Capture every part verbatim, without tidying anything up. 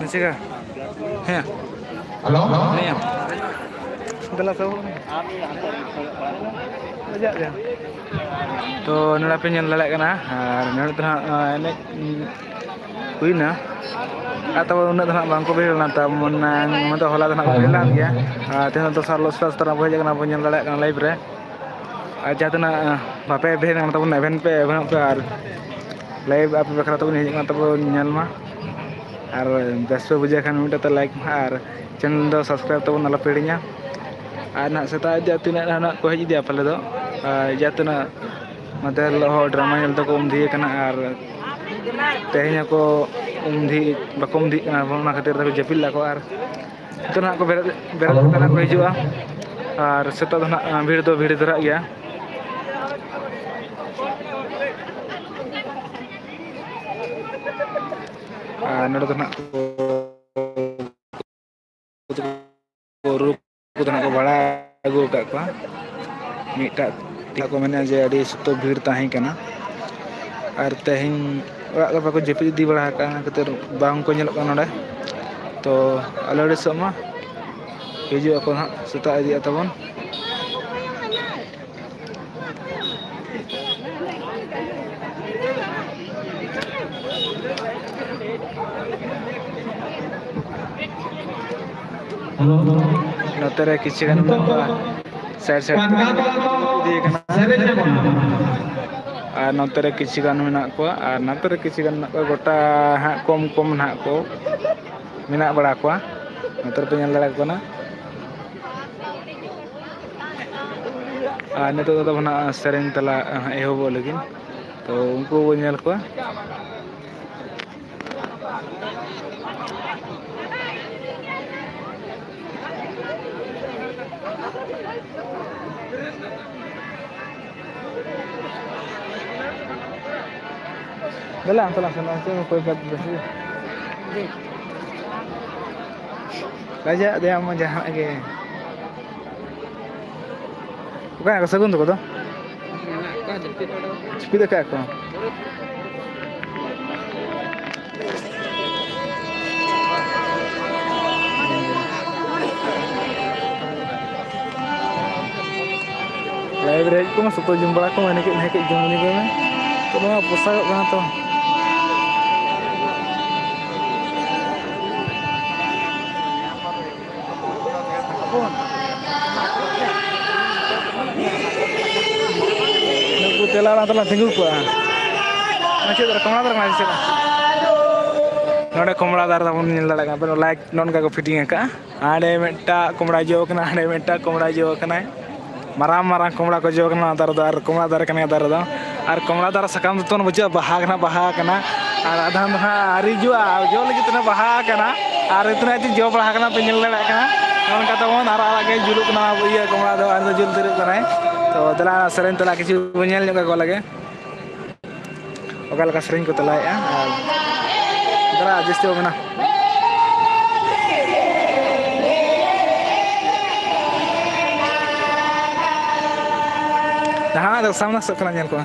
ᱱᱤᱪᱮ ᱜᱟ᱾ ᱦᱮᱸ᱾ ᱦᱮᱞᱳ᱾ ᱱᱤᱭᱟᱹ᱾ ᱫᱮᱞᱟ ᱥᱮ᱾ ᱟᱡᱟᱜ ᱜᱮ᱾ ᱛᱚ, ᱱᱚᱰᱮ ᱯᱮ ᱧᱮᱞ ᱫᱟᱲᱮᱭᱟᱜ ᱠᱟᱱᱟ, ᱟᱨ ᱱᱚᱰᱮ ᱫᱚ ᱦᱟᱸᱜ, ᱮᱱᱮᱡ ᱦᱩᱭᱱᱟ᱾ ᱟᱨ ᱛᱟᱵᱚ ᱩᱱᱟᱹᱜ ᱫᱚ ᱦᱟᱸᱜ ᱵᱟᱝᱠᱚ ᱵᱷᱤᱲ ᱞᱮᱱᱟ, ᱛᱟᱵᱚᱱ, ᱢᱟᱱᱮ ᱦᱚᱞᱟ ᱫᱚ ᱦᱟᱸᱜ ᱠᱚ ᱵᱷᱤᱲ ᱞᱮᱱ ᱜᱮᱭᱟ᱾ ᱟᱨ ᱛᱮᱦᱮᱧ ᱫᱚ ᱫᱚᱥᱟᱨ ᱦᱤᱞᱳᱜ ᱥᱮᱛᱟᱜ ᱥᱮᱛᱟᱜ ᱨᱮ ᱵᱚ ᱦᱮᱡ ᱟᱠᱟᱱᱟ, ᱵᱚ ᱧᱮᱞ ᱫᱟᱲᱮᱭᱟᱜ ᱠᱟᱱᱟ live ᱨᱮ᱾ ᱟᱨ ᱡᱟᱦᱟᱸ ᱛᱤᱱᱟᱹᱜ, ᱟᱸ, ᱵᱟᱯᱮ ᱮᱵᱷᱮᱱ ᱠᱟᱱᱟ ᱛᱟᱵᱚᱱ, ᱮᱵᱷᱮᱱ ᱯᱮ, ᱮᱵᱷᱮᱱᱚᱜ ᱯᱮ ᱟᱨ live ᱟᱯᱮ ᱵᱟᱠᱷᱨᱟ ᱛᱮᱵᱚᱱ ᱦᱮᱡ ᱟᱠᱟᱱᱟ, ᱛᱟᱵᱚᱱ ᱧᱮᱞ ᱢᱟ᱾ ᱟᱨ ᱵᱮᱥ ᱯᱮ ᱵᱩᱡᱷᱟᱹᱣ ᱠᱷᱟᱱ ᱢᱤᱫᱴᱮᱱ ᱛᱮ like ᱢᱟ ᱟᱨ channel ᱫᱚ subscribe ᱛᱟᱵᱚᱱ ᱟᱞᱚ ᱯᱮ ᱦᱤᱲᱤᱧᱟ᱾ ᱟᱨ ᱱᱟᱦᱟᱜ ᱥᱮᱛᱟᱜ ᱡᱟᱦᱟᱸ ᱛᱤᱱᱟᱹᱜ ᱱᱟᱦᱟᱜ ᱠᱚ ᱦᱮᱡ ᱤᱫᱤᱜᱼᱟ ᱯᱟᱞᱮ ᱫᱚ, ᱟᱨ ᱡᱟᱦᱟᱸ ᱛᱤᱱᱟᱹᱜ ᱢᱟᱫᱷᱮᱨ ᱦᱤᱞᱳᱜ ᱦᱚᱸ drama ᱧᱮᱞ ᱛᱮᱠᱚ ᱩᱢᱫᱷᱤᱭᱟᱹ ᱠᱟᱱᱟ ᱟᱨ ᱛᱮᱦᱮᱧ ᱦᱚᱸᱠᱚ ᱩᱢᱫᱷᱤ, ᱵᱟᱠᱚ ᱩᱢᱫᱷᱤᱜ ᱠᱟᱱᱟ, ᱚᱱᱟ ᱠᱷᱟᱹᱛᱤᱨ ᱛᱮᱠᱚ ᱡᱟᱹᱯᱤᱫ ᱞᱮᱫᱟ ᱠᱚ᱾ ᱟᱨ ᱱᱤᱛᱚᱜ ᱱᱟᱦᱟᱜ ᱠᱚ ᱵᱮᱨᱮᱫ, ᱵᱮᱨᱮᱫ ᱠᱟᱛᱮ ᱱᱟᱦᱟᱜ ᱠᱚ ᱦᱤᱡᱩᱜᱼᱟ᱾ ᱟᱨ ᱥᱮᱛᱟᱜ ᱫᱚ ᱱᱟᱦᱟᱜ ᱵᱷᱤᱲ ᱫᱚ ᱵᱷᱤᱲ ᱫᱷᱟᱨᱟᱜ ᱜᱮᱭᱟ᱾ ᱟᱨ ᱱᱚᱰᱮ ᱫᱚ ᱱᱟᱦᱟᱜ ᱠᱚ ᱨᱩ ᱠᱚᱫᱚ ᱱᱟᱦᱟᱜ ᱠᱚ ᱵᱷᱟᱲᱟ ᱟᱹᱜᱩ ᱟᱠᱟᱫ ᱠᱚᱣᱟ᱾ ᱢᱤᱫᱴᱟᱜ ᱴᱤᱠᱟ ᱠᱚ ᱢᱮᱱᱟ ᱡᱮ ᱟᱹᱰᱤ ᱥᱚᱠᱛᱚ ᱵᱷᱤᱲ ᱛᱟᱦᱮᱸ ᱠᱟᱱᱟ᱾ ᱟᱨ ᱛᱮᱦᱮᱧ ᱚᱲᱟᱜ ᱠᱚ ᱵᱟᱠᱚ ᱡᱟᱹᱯᱤᱫ ᱤᱫᱤ ᱵᱟᱲᱟ ᱟᱠᱟᱫᱼᱟ, ᱚᱱᱟ ᱠᱷᱟᱹᱛᱤᱨ ᱵᱟᱝ ᱠᱚ ᱧᱮᱞᱚᱜ ᱠᱟᱱᱟ ᱱᱚᱰᱮ᱾ ᱛᱚ ᱟᱞᱚ ᱟᱹᱲᱤᱥᱚᱜ ᱢᱟ, ᱦᱤᱡᱩᱜ ᱟᱠᱚ ᱱᱟᱦᱟᱜ, ᱥᱮᱛᱟᱜ ᱤᱫᱤᱜᱼᱟ ᱛᱟᱵᱚᱱ᱾ ᱦᱮᱞᱳ᱾ ᱱᱚᱛᱮ ᱨᱮ ᱠᱤᱪᱷᱩ ᱜᱟᱱ ᱱᱤᱛᱚᱜ ᱫᱚ ᱢᱮᱱᱟᱜ ᱠᱚᱣᱟ, side side ᱛᱮ ᱠᱟᱱᱜᱟ ᱛᱟᱞᱟ ᱫᱚ ᱤᱫᱤᱭᱮ ᱠᱟᱱᱟ᱾ ᱥᱮᱨᱮᱧ ᱟᱵᱚᱱᱟ᱾ ᱟᱨ ᱱᱚᱛᱮ ᱨᱮ ᱠᱤᱪᱷᱩ ᱜᱟᱱ ᱢᱮᱱᱟᱜ ᱠᱚᱣᱟ, ᱟᱨ ᱱᱚᱛᱮ ᱨᱮ ᱠᱤᱪᱷᱩ ᱜᱟᱱ ᱢᱮᱱᱟᱜ ᱠᱚᱣᱟ, ᱜᱚᱴᱟ ᱦᱟᱸᱜ ᱠᱚᱢ ᱠᱚᱢ ᱱᱟᱦᱟᱜ ᱠᱚ ᱢᱮᱱᱟᱜ ᱵᱟᱲᱟ ᱠᱚᱣᱟ᱾ ᱱᱚᱛᱮ ᱨᱮᱯᱮ ᱧᱮᱞ ᱫᱟᱲᱮᱭᱟᱠᱚ ᱠᱟᱱᱟ᱾ ᱟᱨ ᱱᱤᱛᱚᱜ ᱫᱚ ᱛᱟᱵᱚᱱ ᱦᱟᱸᱜ ᱥᱮᱨᱮᱧ ᱛᱟᱞᱟ ᱮᱦᱚᱵᱚᱜ ᱞᱟᱹᱜᱤᱫ, ᱛᱚ ᱩᱱᱠᱩ ᱵᱚᱱ ᱧᱮᱞ ᱠᱚᱣᱟ᱾ ᱫᱮᱞᱟ, ᱚᱱᱛᱮ ᱞᱟᱝ ᱥᱮᱱᱚᱜᱼᱟ, ᱪᱮᱫ ᱮᱢ ᱠᱚᱭ ᱠᱟᱫ ᱫᱚ? ᱞᱟᱡᱟᱜ ᱫᱮᱭᱟ ᱢᱟ ᱡᱟᱦᱟᱱᱟᱜ ᱜᱮ᱾ ᱚᱠᱟ ᱠᱚ ᱥᱟᱹᱜᱩᱱ ᱛᱟᱠᱚ ᱫᱚ? ᱪᱷᱩᱯᱤ ᱫᱮᱠᱷᱟ ᱠᱚ᱾ ᱞᱟᱭᱤᱵᱷ ᱨᱮ ᱦᱮᱡ ᱠᱚᱜ ᱢᱮ, ᱥᱩᱛᱟᱹ ᱡᱚᱢ ᱵᱟᱲᱟ ᱠᱚᱢ, ᱮᱱᱮᱡ ᱮᱱᱮᱡ ᱡᱚᱢ ᱧᱩ ᱠᱚᱢᱮ᱾ ᱛᱚ ᱱᱚᱣᱟ ᱯᱚᱥᱟᱜᱚᱜ ᱠᱟᱱᱟ ᱛᱚ᱾ ᱱᱩᱠᱩ ᱛᱮᱞᱟ ᱚᱲᱟᱜ ᱛᱮᱞᱟᱝ ᱛᱤᱸᱜᱩ ᱠᱚᱜᱼᱟ᱾ ᱚᱱᱟ ᱪᱮᱫ ᱫᱟᱨᱮ? ᱠᱚᱢᱲᱟ ᱫᱟᱨᱮ ᱠᱟᱱᱟ ᱥᱮ ᱪᱮᱫ? ᱱᱚᱰᱮ ᱠᱚᱢᱲᱟ ᱫᱟᱨᱮ ᱛᱟᱵᱚᱱ ᱧᱮᱞ ᱫᱟᱲᱮᱭᱟᱜ ᱠᱟᱱᱟ, ᱱᱚᱜᱼᱚ ᱱᱚᱝᱠᱟ ᱠᱚ ᱯᱷᱤᱴᱤᱝ ᱟᱠᱟᱫᱼᱟ᱾ ᱦᱟᱸᱰᱮ ᱢᱤᱫᱴᱟᱜ ᱠᱚᱢᱲᱟ ᱡᱚ ᱠᱟᱱᱟ, ᱦᱟᱸᱰᱮ ᱢᱤᱫᱴᱟᱜ ᱠᱚᱢᱲᱟ ᱡᱚ ᱠᱟᱱᱟᱭ᱾ ᱢᱟᱨᱟᱝ ᱢᱟᱨᱟᱝ ᱠᱚᱢᱲᱟ ᱠᱚ ᱡᱚ ᱠᱟᱱᱟ ᱚᱱᱟ ᱫᱟᱨᱮ ᱫᱚ, ᱟᱨ ᱠᱚᱢᱲᱟ ᱫᱟᱨᱮ ᱠᱟᱱᱟ ᱫᱟᱨᱮ ᱫᱚ᱾ ᱟᱨ ᱠᱚᱢᱲᱟ ᱫᱟᱨᱮ ᱥᱟᱠᱟᱢ ᱫᱚ ᱛᱚ ᱵᱟᱹᱪᱩᱜᱼᱟ, ᱵᱟᱦᱟ ᱠᱟᱱᱟ, ᱵᱟᱦᱟ ᱠᱟᱱᱟ᱾ ᱟᱨ ᱟᱫᱷᱟᱱ ᱫᱚ ᱦᱟᱸᱜ ᱟᱹᱣᱨᱤ ᱡᱚᱜᱼᱟ, ᱟᱨ ᱡᱚ ᱞᱟᱹᱜᱤᱫ ᱛᱮ ᱵᱟᱦᱟ ᱠᱟᱱᱟ᱾ ᱟᱨ ᱤᱛᱱᱟ ᱪᱮᱫ ᱡᱚ ᱵᱟᱦᱟ ᱠᱟᱱᱟ ᱯᱮ ᱧᱮᱞ ᱫᱟᱲᱮᱭᱟᱜ ᱠᱟᱱᱟ᱾ ᱱᱚᱜᱼᱚ ᱱᱚᱝᱠᱟ ᱛᱟᱵᱚᱱ ᱟᱨᱟᱜ ᱟᱨᱟᱜ ᱜᱮ ᱡᱩᱞᱩᱜ ᱠᱟᱱᱟ ᱤᱭᱟᱹ ᱠᱚᱢᱲᱟ ᱫᱚ, ᱟᱨ ᱫᱚ ᱡᱩᱞ ᱛᱟᱹᱨᱩᱵ ᱠᱟᱱᱟᱭ᱾ ᱛᱚ ᱫᱮᱞᱟ ᱥᱮᱨᱮᱧ ᱛᱟᱞᱟ ᱠᱤᱪᱷᱩ ᱵᱚᱱ ᱧᱮᱞ ᱧᱚᱜ ᱠᱟᱠᱚ ᱞᱮᱜᱮ᱾ ᱚᱠᱟ ᱞᱮᱠᱟ ᱥᱮᱨᱮᱧ ᱠᱚ ᱛᱮᱞᱟᱭᱮᱫᱼᱟ, ᱟᱨ ᱫᱟᱨᱟ ᱡᱟᱹᱥᱛᱤ ᱵᱟᱝ ᱢᱮᱱᱟ᱾ ᱡᱟᱦᱟᱱᱟᱜ ᱫᱚ ᱥᱟᱢᱱᱟ ᱥᱮᱫ ᱠᱷᱚᱱᱟᱜ ᱧᱮᱞ ᱠᱚᱣᱟ᱾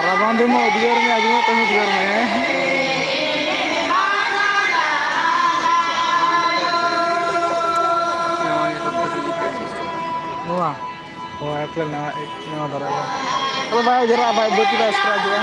ᱨᱟᱵᱟᱝ ᱫᱤᱱ ᱢᱟ ᱩᱫᱽᱜᱟᱹᱨ ᱢᱮ, ᱟᱹᱰᱤ ᱢᱚᱡᱽ ᱛᱮ ᱩᱫᱽᱜᱟᱹᱨ ᱢᱮ᱾ ᱦᱳᱭ, ᱟᱯᱮ ᱱᱚᱣᱟ, ᱱᱚᱣᱟ ᱫᱷᱟᱨᱮ ᱫᱚ᱾ ᱟᱫᱚ ᱵᱟᱭ ᱩᱭᱦᱟᱹᱨᱟ, ᱵᱟᱭ ᱵᱟᱹᱲᱛᱤ ᱵᱟᱭ scratch ᱮᱫᱟ᱾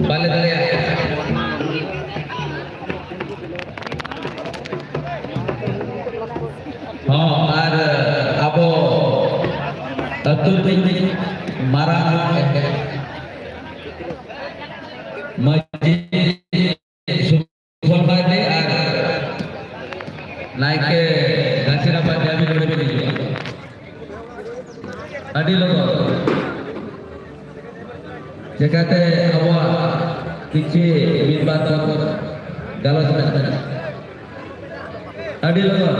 ᱵᱟᱞᱮ ᱫᱟᱲᱮᱭᱟᱜ ᱠᱟᱱᱟ᱾ ᱦᱚᱸ, ᱟᱨ ᱟᱵᱚ ᱟᱹᱛᱩ ᱨᱤᱱᱤᱡ ᱢᱟᱨᱟᱝ ᱢᱟᱺᱡᱷᱤ ᱥᱚᱵᱷᱟᱨᱮ ᱟᱨ ᱱᱟᱭᱠᱮ ᱜᱟᱪᱷᱤᱨᱟᱵᱟ ᱡᱟᱹᱢᱤ ᱱᱚᱰᱮ ᱵᱤᱱ ᱦᱤᱡᱩᱜᱼᱟ᱾ ᱟᱹᱰᱤ ᱞᱚᱜᱚᱱ᱾ ᱪᱮᱠᱟᱛᱮ ᱟᱵᱚᱣᱟᱜ ᱠᱤᱪᱷᱤ ᱢᱤᱫ ᱵᱟᱨ ᱠᱚ ᱜᱟᱞᱚᱪ ᱢᱮᱱᱟᱜᱼᱟ᱾ ᱟᱹᱰᱤ ᱞᱚᱜᱚᱱ᱾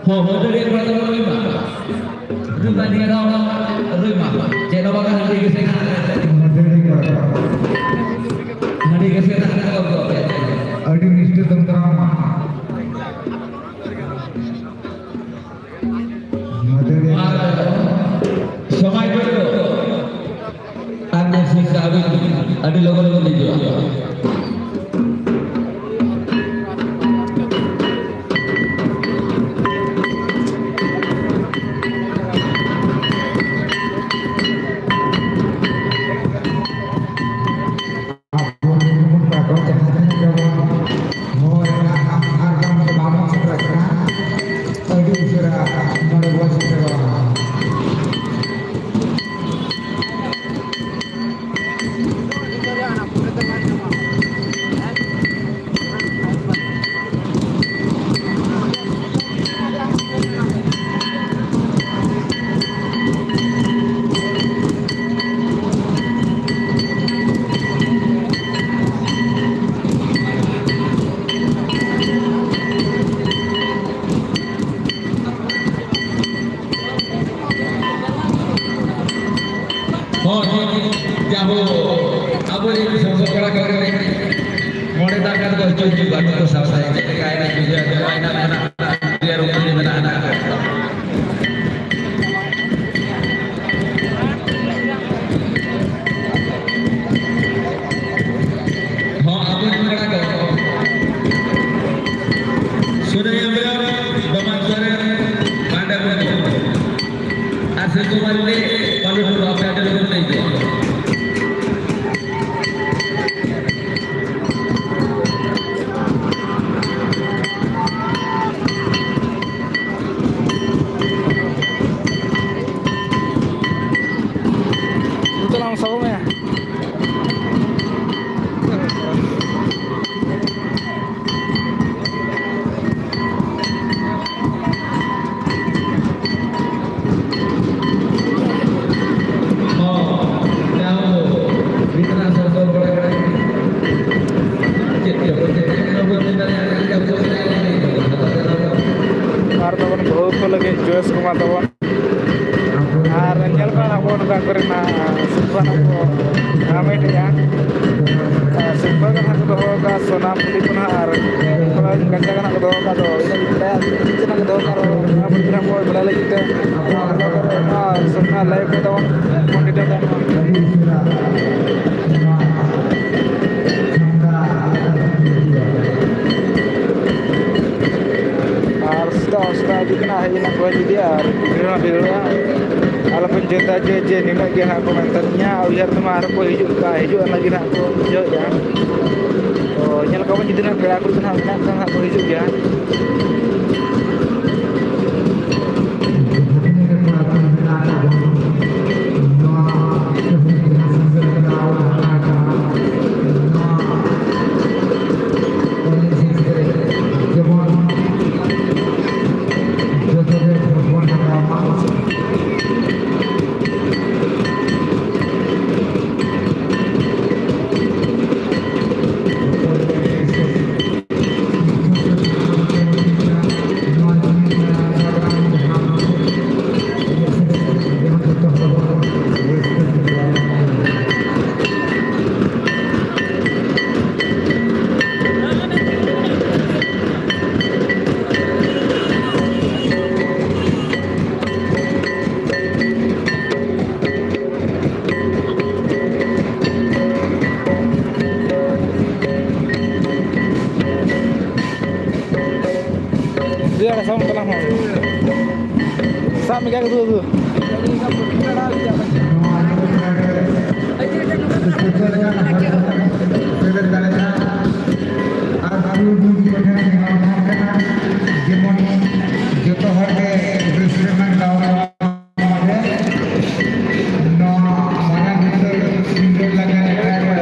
ᱦᱚᱸ, ᱢᱟᱹᱫᱟᱹᱲᱤᱭᱟᱹ ᱠᱚᱲᱟ ᱫᱚ ᱨᱩᱭ ᱢᱟ᱾ ᱨᱩᱭ ᱢᱟ, ᱱᱤᱭᱟᱹ ᱫᱷᱟᱣ ᱨᱩᱭ ᱢᱟ᱾ ᱪᱮᱫ ᱦᱚᱸ ᱵᱟᱝᱟ, ᱦᱟᱺᱰᱤ ᱜᱮ ᱥᱮ ᱢᱟᱹᱫᱟᱹᱲᱤᱭᱟᱹ ᱠᱚᱲᱟ᱾ ᱦᱟᱺᱰᱤ ᱜᱮ ᱥᱮ ᱟᱹᱰᱤ ᱱᱤᱥᱴᱟᱹ ᱛᱮᱢ ᱛᱟᱲᱟᱢᱟ᱾ ᱢᱟᱹᱫᱟᱹᱲᱤᱭᱟᱹ ᱟᱨ ᱥᱚᱢᱟᱡᱽ ᱠᱚ ᱟᱨ ᱱᱮᱥ ᱟᱹᱰᱤ, ᱟᱹᱰᱤ ᱞᱚᱜᱚᱱ ᱞᱚᱜᱚᱱ ᱦᱤᱡᱩᱜᱼᱟ᱾ ᱟᱵᱚ ᱨᱮᱱ ᱵᱚᱱ ᱛᱟᱠᱚ ᱡᱟᱦᱟᱸ ᱛᱤᱱᱟᱹᱜ ᱜᱮᱵᱚᱱ ᱦᱚᱦᱚᱭᱮᱫᱟ ᱟᱨ ᱵᱟᱝ ᱵᱟᱵᱚᱱ ᱥᱮᱴᱮᱨᱚᱜ ᱠᱟᱱᱟ, ᱟᱹᱰᱤ ᱩᱥᱟᱹᱨᱟ ᱱᱚᱰᱮ ᱵᱚᱱ ᱥᱮᱴᱮᱨᱚᱜᱼᱟ᱾ ᱦᱳᱭ, ᱡᱟᱦᱳ, ᱟᱵᱚᱨᱮᱱ ᱥᱚᱝᱥᱚᱫ ᱠᱚᱲᱟ ᱠᱚ ᱢᱚᱬᱮ ᱫᱟᱜ ᱠᱟᱛᱮ ᱠᱚ ᱦᱚᱪᱚ ᱦᱤᱡᱩᱜᱼᱟ, ᱱᱩᱠᱩ ᱥᱟᱶᱛᱟ ᱪᱮᱫ ᱞᱮᱠᱟ ᱮᱱᱮᱡ ᱵᱩᱡᱷᱟᱹᱜᱼᱟ, ᱱᱚᱣᱟ ᱮᱱᱮᱡ ᱢᱮᱱᱟᱜᱼᱟ, ᱨᱩᱠᱷᱤᱭᱟᱹ ᱢᱮᱱᱟᱜᱼᱟ᱾ ᱦᱚᱸ, ᱟᱵᱚ ᱨᱮᱱ ᱠᱟᱱᱟ ᱠᱚ᱾ ᱥᱩᱨᱟᱹᱭ ᱦᱮᱢᱵᱨᱚᱢ, ᱰᱚᱢᱟᱱ ᱥᱚᱨᱮᱱ, ᱯᱟᱱᱰᱟ ᱢᱩᱨᱢᱩ᱾ ᱟᱨ ᱥᱮ ᱠᱚ ᱵᱟᱨᱮ ᱨᱮ ᱵᱟᱹᱱᱩᱜ ᱠᱚᱣᱟ, ᱟᱯᱮ ᱟᱹᱰᱤ ᱞᱚᱜᱚᱱ ᱞᱟᱹᱭ ᱠᱚᱣᱟ᱾ ᱪᱟᱞᱟᱣ ᱥᱟᱵᱚᱜ ᱢᱮ᱾ ᱟᱨ ᱛᱟᱵᱚᱱ ᱵᱟᱹᱦᱩ ᱠᱚ ᱞᱟᱹᱜᱤᱫ ᱪᱚᱭᱮᱥ ᱠᱚᱢᱟ ᱛᱟᱵᱚᱱ᱾ ᱟᱨ ᱧᱮᱞ ᱢᱮ ᱟᱵᱚ ᱱᱚᱝᱠᱟ ᱠᱚᱨᱮᱱᱟᱜ ᱥᱤᱨᱯᱟᱹ ᱱᱟᱜ ᱠᱚ ᱦᱟᱢᱮᱴᱮᱜᱼᱟ᱾ ᱟᱨ ᱥᱤᱨᱯᱟᱹ ᱫᱚ ᱱᱟᱜ ᱠᱚ ᱫᱚᱦᱚ ᱟᱠᱟᱫᱼᱟ ᱥᱚᱱᱟ ᱯᱩᱞᱤ ᱠᱚ ᱱᱟᱜ ᱟᱨ ᱠᱚᱲᱟ ᱜᱟᱪᱷᱟ ᱠᱚ ᱱᱟᱜ ᱠᱚ ᱫᱚᱦᱚ ᱟᱠᱟᱫ ᱫᱚ ᱤᱱᱟᱹ ᱜᱮ ᱵᱟᱲᱟᱭᱟ᱾ ᱪᱮᱫ ᱱᱟᱜ ᱠᱚ ᱫᱚᱦᱚ ᱟᱠᱟᱫ ᱨᱮᱦᱚᱸ ᱚᱱᱟ ᱯᱩᱛᱷᱤ ᱱᱟᱜ ᱠᱚ ᱵᱟᱲᱟᱭ ᱞᱟᱹᱜᱤᱫ ᱛᱮ ᱚᱱᱟ ᱠᱚᱨᱮ ᱚᱱᱟ ᱥᱚᱱᱟ ᱞᱟᱭᱤᱵᱷ ᱨᱮ ᱛᱟᱵᱚᱱ ᱯᱚᱱᱰᱤᱛ ᱫᱚ ᱟᱨ ᱥᱮᱛᱟᱜ ᱥᱮᱛᱟᱜ ᱦᱤᱡᱩᱜ ᱠᱟᱱᱟ, ᱦᱮᱡ ᱮᱱᱟ ᱠᱚ ᱡᱩᱫᱤ ᱟᱨ ᱵᱷᱤᱲ ᱦᱚᱸ ᱵᱷᱤᱲᱚᱜᱼᱟ᱾ ᱟᱞᱚᱯᱮ ᱪᱤᱱᱛᱟᱹᱭᱟ ᱡᱮ, ᱡᱮ ᱱᱤᱱᱟᱹᱜ ᱜᱮ ᱦᱟᱸᱜ ᱠᱚ ᱢᱮᱱᱛᱮ, ᱤᱧᱟᱹᱜ ᱩᱭᱦᱟᱹᱨ ᱛᱮᱢᱟ ᱟᱨᱚ ᱠᱚ ᱦᱤᱡᱩᱜ ᱠᱟᱱ, ᱦᱤᱡᱩᱜ ᱞᱟᱹᱜᱤᱫ ᱦᱟᱸᱜ ᱠᱚ ᱵᱩᱡᱷᱟᱹᱣᱮᱫᱼᱟ᱾ ᱛᱚ ᱧᱮᱞ ᱠᱚᱣᱟ ᱵᱚᱱ ᱡᱩᱫᱤ ᱱᱟᱜ ᱯᱮᱲᱟ ᱠᱚ ᱡᱩᱫᱤ ᱱᱟᱜ ᱢᱮᱱᱟᱜ ᱠᱷᱟᱱ ᱦᱟᱸᱜ ᱠᱚ ᱦᱤᱡᱩᱜ ᱜᱮᱭᱟ᱾ ᱫᱩ ᱟᱲᱟᱭ ᱥᱟᱭ ᱛᱟᱞᱟᱝ ᱦᱚᱸ᱾ ᱥᱟᱵ ᱢᱮ ᱜᱮᱭᱟ ᱠᱚ, ᱫᱩ, ᱫᱩ᱾ ᱱᱚᱣᱟ ᱥᱮᱞᱮᱫ ᱫᱟᱲᱮᱭᱟᱜᱼᱟ᱾ ᱟᱨ ᱟᱹᱰᱤ ᱟᱹᱰᱤ ᱠᱚᱴᱷᱮᱱ ᱱᱮᱦᱚᱨ ᱛᱟᱦᱮᱸ ᱠᱟᱱᱟ, ᱡᱮᱢᱚᱱ ᱡᱚᱛᱚ ᱦᱚᱲ ᱜᱮ ᱨᱟᱹᱥᱠᱟᱹ ᱨᱮᱱᱟᱜ ᱫᱟᱣ ᱠᱚ ᱮᱢᱟ ᱠᱚ ᱢᱟ᱾ ᱱᱚᱣᱟ ᱢᱟᱨᱟᱝ ᱵᱤᱫᱽᱫᱟᱹ ᱥᱤᱸᱜᱟᱹᱲ ᱞᱟᱜᱟᱱ ᱟᱠᱷᱲᱟ ᱨᱮ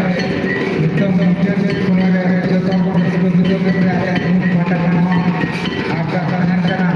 ᱱᱤᱛᱚᱝ ᱢᱩᱪᱟᱹᱫ ᱥᱚᱢᱚᱭ ᱨᱮ ᱡᱚᱛᱚ ᱦᱚᱲ ᱠᱚ ᱨᱟᱹᱥᱠᱟᱹ ᱵᱩᱡᱷᱟᱹᱣ ᱠᱟᱛᱮ ᱟᱞᱮ ᱢᱤᱫ ᱯᱟᱦᱴᱟ ᱠᱷᱚᱱ ᱦᱚᱸ ᱟᱨ ᱠᱟᱛᱷᱟ ᱛᱟᱦᱮᱱ ᱠᱟᱱᱟ᱾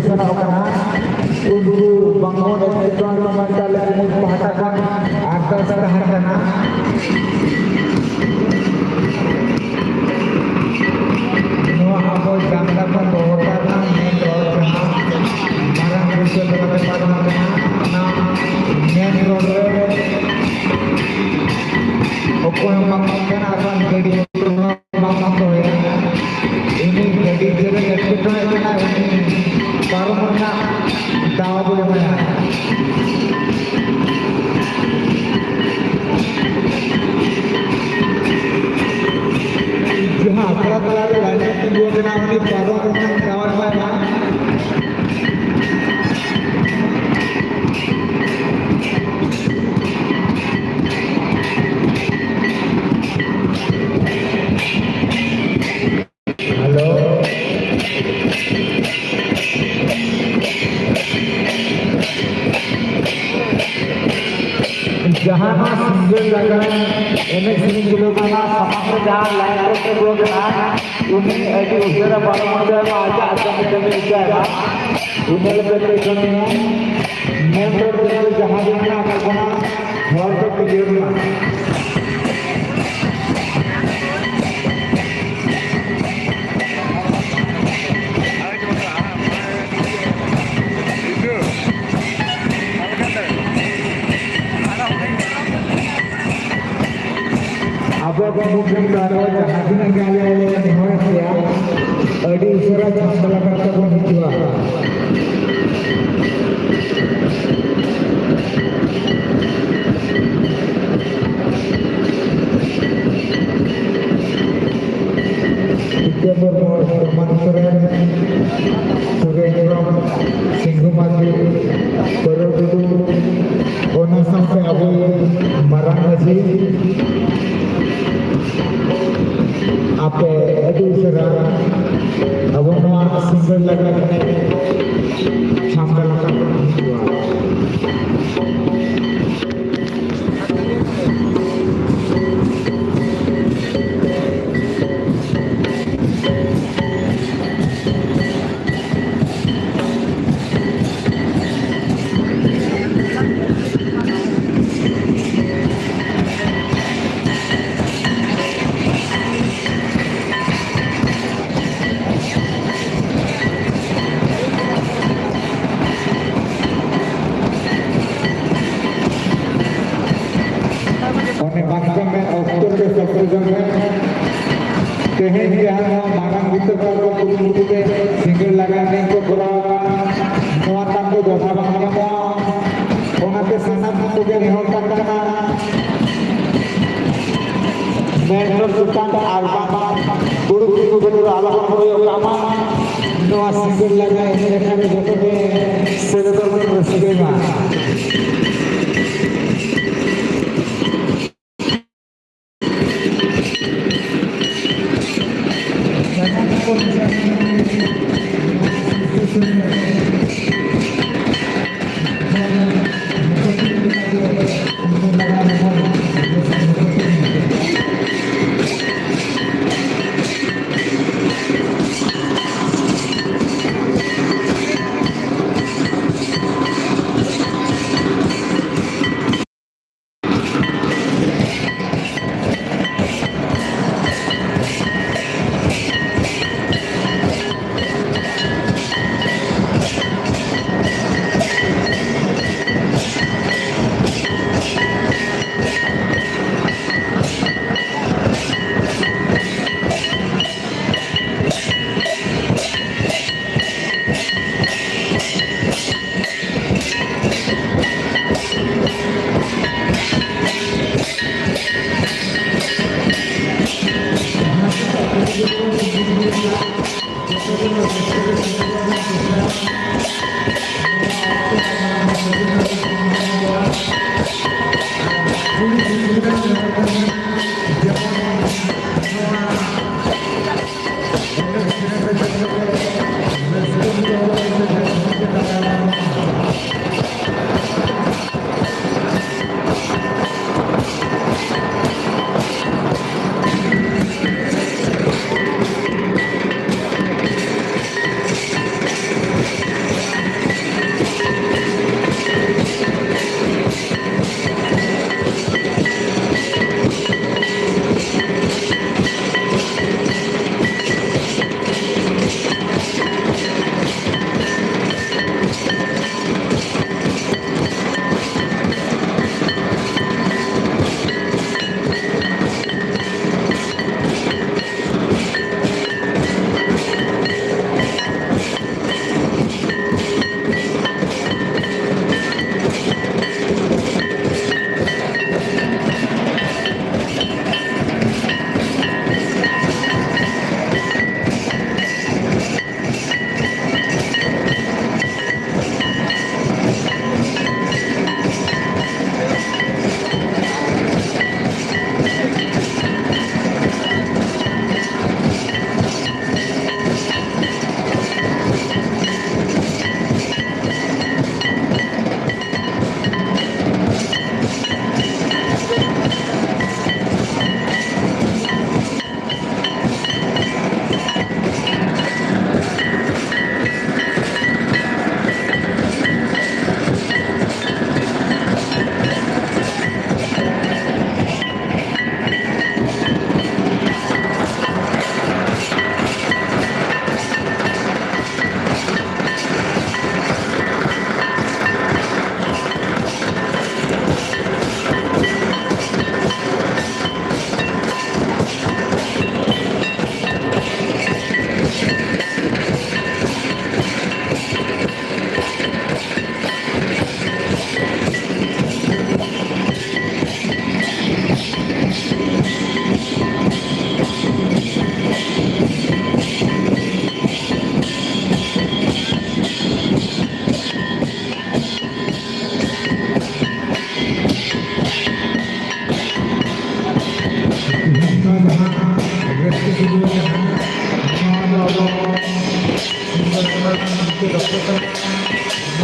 ᱥᱮᱱᱚᱜ ᱠᱟᱱᱟ, ᱩᱱᱠᱩ ᱵᱟᱝᱵᱚᱱ ᱮᱴᱠᱮᱴᱚᱬᱮ ᱠᱚ ᱵᱟᱧᱪᱟᱣ ᱞᱟᱹᱜᱤᱫ ᱢᱤᱫ ᱯᱟᱦᱴᱟ ᱠᱷᱚᱱ ᱟᱨᱫᱟᱥ ᱛᱟᱦᱮᱸ ᱠᱟᱱᱟ᱾ ᱱᱚᱣᱟ ᱟᱵᱚ ᱡᱟᱢᱫᱟ ᱠᱷᱚᱱ ᱵᱚᱦᱚᱲᱫᱟ ᱨᱮᱱᱟᱜ ᱢᱮᱱ ᱨᱳᱰ, ᱡᱟᱦᱟᱸ ᱢᱟᱨᱟᱝ ᱵᱤᱨ ᱥᱮᱫ ᱞᱮᱠᱟᱛᱮ ᱯᱟᱨᱚᱢ ᱟᱠᱟᱱᱟ, ᱚᱱᱟ ᱢᱮᱱ ᱨᱳᱰ ᱨᱮ ᱚᱠᱚᱭ ᱦᱚᱸ ᱵᱟᱝ ᱛᱟᱦᱮᱸ ᱠᱟᱱᱟ ᱟᱨ ᱵᱟᱝ ᱜᱟᱹᱰᱤ ᱢᱚᱴᱚᱨ ᱦᱚᱸ ᱵᱟᱝ ᱵᱚᱱᱫᱚᱭᱟ᱾ ᱩᱱᱤ ᱜᱟᱹᱰᱤ ᱪᱟᱹᱞᱩ ᱮᱴᱠᱮᱴᱚᱬᱮ ᱠᱟᱱᱟ, ᱩᱱᱤ ᱯᱟᱨᱚᱢ ᱨᱮᱱᱟᱜ ᱫᱟᱣ ᱵᱚ ᱮᱢᱟᱭᱟ᱾ ᱡᱟᱦᱟᱸ ᱟᱠᱷᱲᱟ ᱛᱟᱞᱟᱨᱮ ᱞᱟᱭᱤᱱ ᱛᱤᱸᱜᱩ ᱟᱠᱟᱱᱟ, ᱩᱱᱤ ᱯᱟᱨᱚᱢ ᱨᱮᱱᱟᱜ ᱫᱟᱣ ᱮᱢᱟᱭ ᱢᱟ᱾ ᱦᱮᱞᱳ᱾ ᱡᱟᱦᱟᱸ ᱱᱚᱣᱟ ᱥᱤᱸᱜᱟᱹᱲ ᱞᱟᱜᱽᱲᱮ ᱮᱱᱮᱡ ᱥᱮᱨᱮᱧ ᱪᱟᱹᱞᱩ ᱠᱟᱱᱟ, ᱥᱟᱢᱟᱝ ᱨᱮ ᱡᱟᱦᱟᱸ ᱞᱟᱭᱤᱱ ᱨᱮ ᱛᱤᱸᱜᱩ ᱟᱠᱟᱱᱟ, ᱩᱱᱤ ᱟᱹᱰᱤ ᱩᱥᱟᱹᱨᱟ ᱯᱟᱨᱚᱢ ᱦᱚᱪᱚᱭ ᱢᱟ, ᱟᱡᱟᱜ ᱠᱟᱹᱢᱤ ᱠᱟᱹᱢᱤ ᱦᱚᱪᱚᱭ ᱢᱟ᱾ ᱤᱱᱟᱹ ᱞᱮᱠᱟᱛᱮ ᱠᱟᱹᱢᱤᱭᱟ᱾ ᱢᱮᱱ ᱨᱳᱰ ᱨᱮ ᱡᱟᱦᱟᱸ ᱜᱮ ᱢᱮᱱᱟᱜ ᱟᱠᱟᱫ ᱵᱚᱱᱟ, ᱦᱚᱲ ᱠᱚ ᱠᱞᱤᱭᱟᱨ ᱢᱟ᱾ ᱟᱵᱚ ᱠᱚ ᱢᱩᱠᱷᱭᱟᱹ ᱫᱚ ᱡᱟᱦᱟᱸ ᱛᱤᱱᱟᱹᱜ ᱜᱮ ᱟᱞᱮ ᱞᱮ ᱱᱮᱦᱚᱨ ᱯᱮᱭᱟ, ᱟᱹᱰᱤ ᱩᱥᱟᱹᱨᱟ ᱪᱷᱟᱢᱰᱟ ᱞᱟᱜᱟᱣ ᱛᱮᱵᱚᱱ ᱦᱤᱡᱩᱜᱼᱟ᱾ ᱡᱤᱛᱮᱱ ᱢᱩᱨᱢᱩ, ᱨᱚᱢᱟᱱ ᱥᱚᱨᱮᱱ, ᱥᱩᱨᱮᱱ ᱦᱮᱢᱵᱨᱚᱢ, ᱥᱤᱝᱜᱩ ᱢᱟᱨᱰᱤ, ᱯᱟᱹᱨᱟᱹ ᱴᱩᱰᱩ, ᱚᱱᱟ ᱥᱟᱶᱛᱮ ᱟᱵᱚᱭᱤᱡ ᱢᱟᱨᱟᱝ ᱢᱟᱹᱡᱷᱤ, ᱟᱯᱮ ᱟᱹᱰᱤ ᱩᱥᱟᱹᱨᱟ ᱟᱵᱚ ᱱᱚᱣᱟ ᱥᱤᱸᱜᱟᱹᱲ ᱞᱟᱜᱽᱲᱮ ᱮᱱᱮᱡ ᱛᱮᱦᱮᱧ ᱡᱟᱦᱟᱸ ᱱᱚᱣᱟ ᱢᱟᱨᱟᱝ ᱵᱤᱫᱽᱫᱟᱹᱜᱟᱲ ᱠᱚ ᱠᱩᱨᱩᱢᱩᱴᱩ ᱛᱮ ᱥᱤᱸᱜᱟᱹᱲ ᱞᱟᱜᱟ ᱮᱱᱮᱡ ᱠᱚ ᱠᱚᱨᱟᱣ ᱟᱠᱟᱫ, ᱱᱚᱣᱟ ᱛᱟᱢ ᱫᱚ ᱫᱚᱦᱲᱟ ᱵᱟᱝ ᱧᱟᱢᱚᱜᱼᱟ᱾ ᱚᱱᱟᱛᱮ ᱥᱟᱱᱟᱢ ᱠᱚᱜᱮ ᱱᱮᱦᱚᱨ ᱠᱟᱱ ᱠᱟᱱᱟ, ᱢᱮᱱ ᱨᱚᱲ ᱪᱮᱛᱟᱱ ᱟᱨ ᱵᱟᱝ ᱫᱩᱲᱩᱵ ᱛᱤᱸᱜᱩ ᱵᱮᱞ ᱨᱮ ᱟᱞᱚ ᱵᱚᱱ ᱦᱩᱭᱩᱜ ᱠᱟᱜ ᱢᱟ᱾ ᱱᱚᱣᱟ ᱥᱤᱸᱜᱟᱹᱲ ᱞᱟᱜᱟ ᱮᱱᱮᱡ ᱟᱠᱷᱲᱟ ᱨᱮ ᱡᱚᱛᱚ ᱜᱮ ᱥᱮᱞᱮᱫᱚᱜ ᱵᱚᱱ ᱨᱟᱹᱥᱠᱟᱹᱭ ᱢᱟ᱾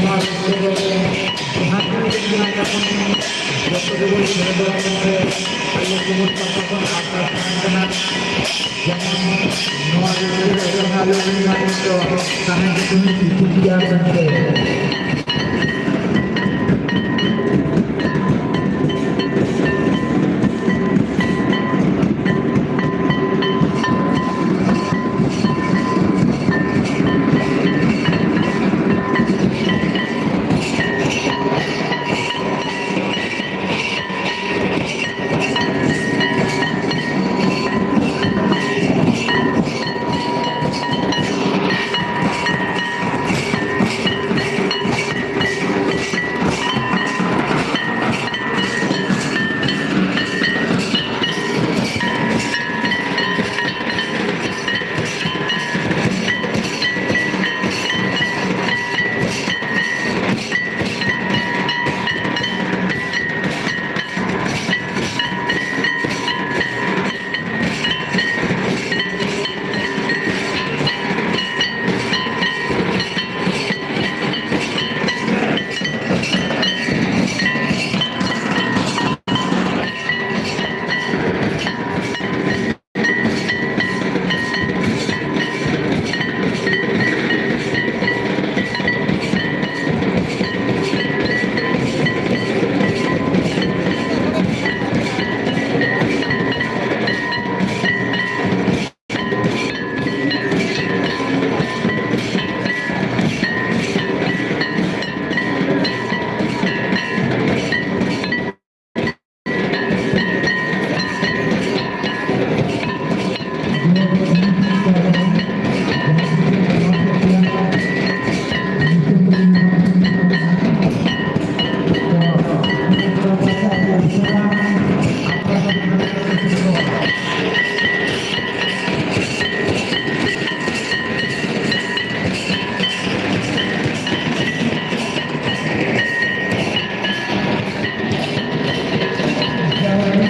ᱱᱚᱣᱟ ᱨᱟᱹᱥᱠᱟᱹ ᱫᱚ ᱡᱟᱦᱟᱸ ᱛᱤᱱᱟᱹᱜ ᱜᱮ ᱢᱮᱱᱟᱜ ᱛᱟᱵᱚᱱ, ᱡᱚᱛᱚ ᱜᱮᱵᱚᱱ ᱥᱮᱞᱮᱫᱚᱜ ᱢᱮᱱᱛᱮ ᱟᱞᱮ ᱡᱮᱢᱚᱱ ᱯᱟᱦᱴᱟ ᱠᱷᱚᱱ ᱟᱨᱫᱟᱥ ᱛᱟᱦᱮᱱ ᱠᱟᱱᱟ᱾ ᱡᱮᱢᱚᱱ ᱱᱚᱣᱟ ᱨᱟᱹᱥᱠᱟᱹ ᱨᱮ ᱡᱟᱦᱟᱸ ᱟᱞᱮ ᱢᱮᱱᱟᱜ ᱵᱚᱱ ᱫᱚ, ᱛᱟᱦᱮᱸ ᱠᱟᱛᱮ ᱵᱚᱱ ᱠᱩᱥᱤ ᱜᱮᱭᱟ ᱢᱮᱱᱛᱮ᱾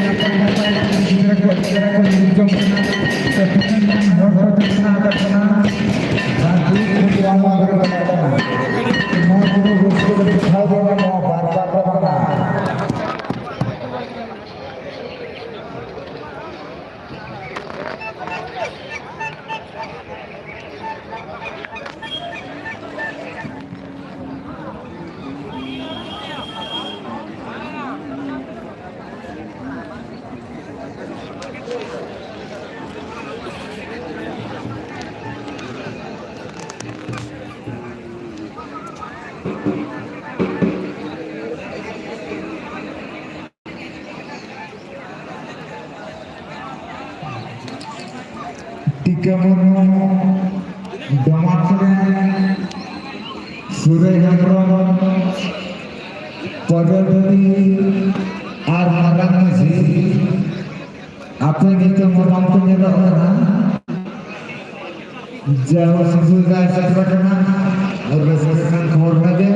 ᱱᱟᱯᱟᱭ ᱱᱟᱯᱟᱭ ᱜᱤᱫᱽᱨᱟᱹ ᱠᱚ, ᱜᱤᱫᱽᱨᱟᱹ ᱠᱚ ᱧᱮᱞ ᱡᱚᱝ ᱠᱟᱱᱟ᱾ ᱥᱮ ᱛᱤᱱᱟᱹᱜ ᱜᱟᱱ ᱦᱚᱲ ᱠᱚ ᱡᱟᱣᱨᱟ ᱟᱠᱟᱱᱟ᱾ ᱟᱨ ᱫᱩᱲᱩᱵ ᱠᱚ ᱵᱟᱝ ᱵᱟᱝ ᱠᱟᱱᱟ᱾ ᱱᱚᱣᱟ ᱠᱚ ᱴᱤᱠᱟᱹ ᱢᱩᱨᱢᱩ, ᱰᱚᱢᱟᱠ ᱥᱚᱨᱮᱱ, ᱥᱩᱨᱟᱹᱭ ᱦᱮᱢᱵᱨᱚᱢ, ᱯᱚᱨᱚᱞ ᱴᱩᱰᱩ ᱟᱨ ᱢᱟᱨᱟᱝ ᱢᱟᱹᱡᱷᱤ, ᱟᱯᱮ ᱱᱤᱛᱚᱜ ᱢᱟ ᱵᱟᱝ ᱯᱮ ᱧᱮᱞᱚᱜ ᱠᱟᱱᱟ᱾ ᱡᱟᱭᱦᱳᱠ, ᱥᱤᱸᱫᱩᱨ ᱫᱟᱜ ᱥᱮᱴᱮᱨ ᱟᱠᱟᱱᱟ᱾ ᱟᱨ ᱨᱟᱹᱥᱠᱟᱹ ᱨᱮᱱᱟᱜ ᱠᱷᱚᱵᱚᱨ ᱠᱟᱱᱟ ᱡᱮ,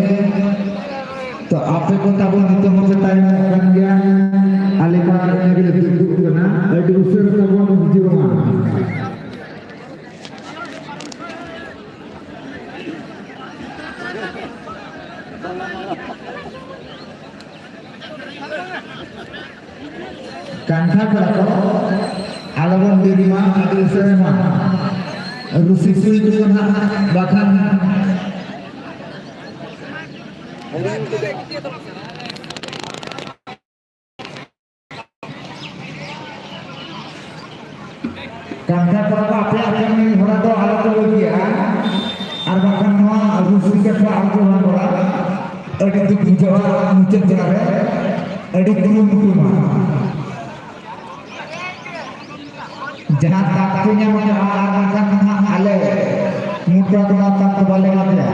ᱛᱚ ᱟᱯᱮ ᱠᱚ ᱛᱟᱵᱚᱱ ᱱᱤᱛᱚᱜ ᱦᱚᱸᱯᱮ ᱛᱟᱭᱚᱢᱚᱜ ᱠᱟᱱ ᱜᱮᱭᱟ᱾ ᱟᱞᱮ ᱢᱟ ᱤᱱᱟᱹ ᱜᱮᱞᱮ ᱫᱩᱠᱩᱜ ᱠᱟᱱᱟ᱾ ᱟᱹᱰᱤ ᱩᱥᱟᱹᱨᱟ ᱛᱟᱵᱚᱱ ᱦᱤᱡᱩᱜ ᱢᱟ᱾ ᱠᱟᱱᱛᱷᱟ ᱠᱚᱲᱟ ᱠᱚ, ᱟᱞᱚᱵᱚᱱ ᱫᱮᱨᱤ ᱢᱟ, ᱟᱹᱰᱤ ᱩᱥᱟᱹᱨᱟ ᱢᱟ᱾ ᱨᱩᱥᱤᱠ ᱠᱩᱲᱤ ᱠᱚ ᱱᱟᱦᱟᱜ, ᱵᱟᱠᱷᱟᱱ ᱠᱟᱱᱛᱷᱟ ᱠᱚᱲᱟ ᱠᱚ, ᱟᱯᱮᱭᱟᱜ ᱠᱟᱹᱢᱤ ᱦᱚᱨᱟ ᱫᱚ ᱟᱞᱚ ᱯᱮ ᱵᱟᱹᱜᱤᱭᱟᱜᱼᱟ, ᱟᱨ ᱵᱟᱝᱠᱷᱟᱱ ᱱᱚᱣᱟ ᱨᱩᱥᱤᱠᱟ ᱠᱚ ᱟᱞᱚ ᱯᱮ ᱵᱟᱝ ᱠᱚᱲᱟ, ᱟᱹᱰᱤ ᱫᱩᱠ ᱵᱩᱡᱷᱟᱹᱜᱼᱟ ᱢᱩᱪᱟᱹᱫ ᱵᱮᱲᱟ ᱨᱮ, ᱟᱹᱰᱤ ᱠᱩᱨᱩᱢᱩᱴᱩ ᱢᱟ᱾ ᱡᱟᱦᱟᱸ ᱛᱟᱠ ᱯᱮ ᱧᱟᱢ ᱠᱟᱜᱼᱟ, ᱟᱨ ᱵᱟᱝᱠᱷᱟᱱ ᱱᱟᱦᱟᱜ ᱟᱞᱮ ᱢᱚᱴᱟ ᱫᱚ ᱱᱚᱣᱟ ᱛᱟᱠ ᱫᱚ ᱵᱟᱞᱮ ᱮᱢᱟ ᱯᱮᱭᱟ᱾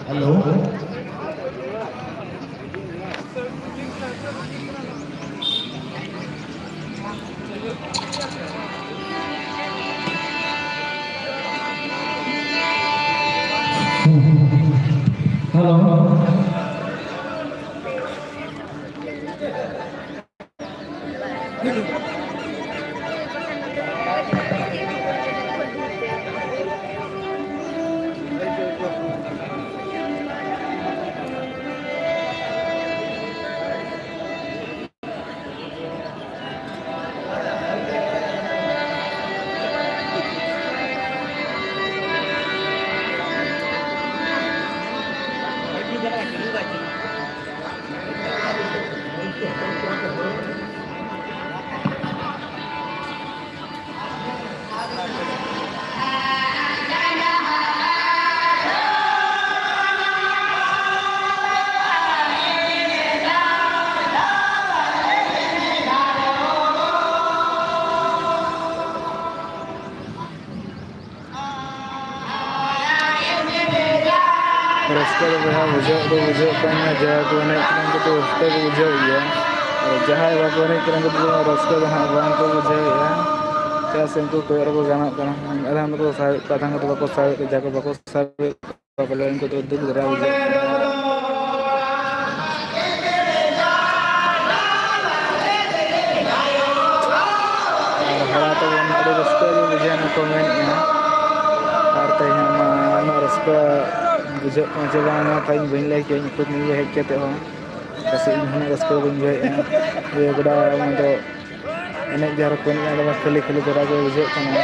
Hello. Hello. ᱵᱩᱡᱷᱟᱹᱣ ᱫᱚ ᱵᱩᱡᱷᱟᱹᱜ ᱠᱟᱱ ᱜᱮᱭᱟ, ᱡᱟᱦᱟᱸᱭ ᱠᱚ ᱮᱱᱮᱡ ᱠᱟᱱᱟ ᱩᱱᱠᱩ ᱫᱚ ᱨᱟᱹᱥᱠᱟᱹ ᱠᱚ ᱵᱩᱡᱷᱟᱹᱣᱮᱫ ᱜᱮᱭᱟ, ᱟᱨ ᱡᱟᱦᱟᱸᱭ ᱵᱟᱠᱚ ᱮᱱᱮᱡ ᱠᱟᱱᱟ ᱩᱱᱠᱩ ᱫᱚ ᱨᱟᱹᱥᱠᱟᱹ ᱫᱚ ᱦᱟᱸᱜ ᱵᱟᱝ ᱠᱚ ᱵᱩᱡᱷᱟᱹᱣᱮᱫᱼᱟ᱾ ᱪᱮᱫᱟᱜ ᱥᱮ ᱩᱱᱠᱩ ᱠᱚᱭᱚᱜ ᱨᱮᱠᱚ ᱜᱟᱱᱚᱜ ᱠᱟᱱᱟ᱾ ᱟᱫᱷᱟᱱ ᱫᱚᱠᱚ ᱥᱟᱵᱮᱫ ᱠᱚᱣᱟ, ᱟᱫᱷᱟᱱ ᱠᱚᱫᱚ ᱵᱟᱠᱚ ᱥᱟᱵᱮᱫ ᱠᱚᱣᱟ, ᱡᱟᱦᱟᱸ ᱠᱚ ᱵᱟᱠᱚ ᱥᱟᱵᱮᱫ ᱠᱚᱣᱟ ᱵᱚᱞᱮ ᱩᱱᱠᱩ ᱫᱚ ᱫᱩᱠ ᱫᱷᱟᱨᱟ ᱵᱩᱡᱷᱟᱹᱜ ᱠᱟᱱᱟ᱾ ᱟᱨ ᱦᱟᱨᱟ ᱛᱟᱵᱚᱱ ᱟᱹᱰᱤ ᱨᱟᱹᱥᱠᱟᱹ ᱜᱮ ᱵᱩᱡᱷᱟᱹᱣ ᱮᱱᱟ ᱠᱚ ᱢᱮᱱᱮᱫᱼᱟ᱾ ᱟᱨ ᱛᱮᱦᱮᱧ ᱢᱟ ᱩᱱᱟᱹᱜ ᱨᱟᱹᱥᱠᱟᱹ ᱵᱩᱡᱷᱟᱹᱜ ᱠᱟᱱᱟ ᱪᱮ ᱵᱟᱝ, ᱱᱚᱣᱟ ᱠᱟᱛᱷᱟ ᱤᱧ ᱵᱟᱹᱧ ᱞᱟᱹᱭ ᱠᱮᱭᱟ ᱤᱧ ᱠᱷᱩᱫ ᱱᱤᱡᱮ ᱦᱮᱡ ᱠᱟᱛᱮ ᱦᱚᱸ᱾ ᱯᱟᱥᱮᱡ ᱤᱧ ᱦᱚᱸ ᱩᱱᱟᱹᱜ ᱨᱟᱹᱥᱠᱟᱹ ᱵᱟᱹᱧ ᱵᱩᱡᱷᱟᱹᱣᱮᱫᱼᱟ᱾ ᱡᱮ ᱜᱚᱰᱟ ᱢᱮᱱᱛᱮ ᱮᱱᱮᱡ ᱡᱟᱦᱟᱸ ᱨᱮᱠᱚ ᱮᱱᱮᱡᱼᱟ, ᱚᱸᱰᱮ ᱢᱟ ᱠᱷᱟᱹᱞᱤ ᱠᱷᱟᱹᱞᱤ ᱫᱷᱟᱨᱟ ᱜᱮ ᱵᱩᱡᱷᱟᱹᱜ ᱠᱟᱱᱟ᱾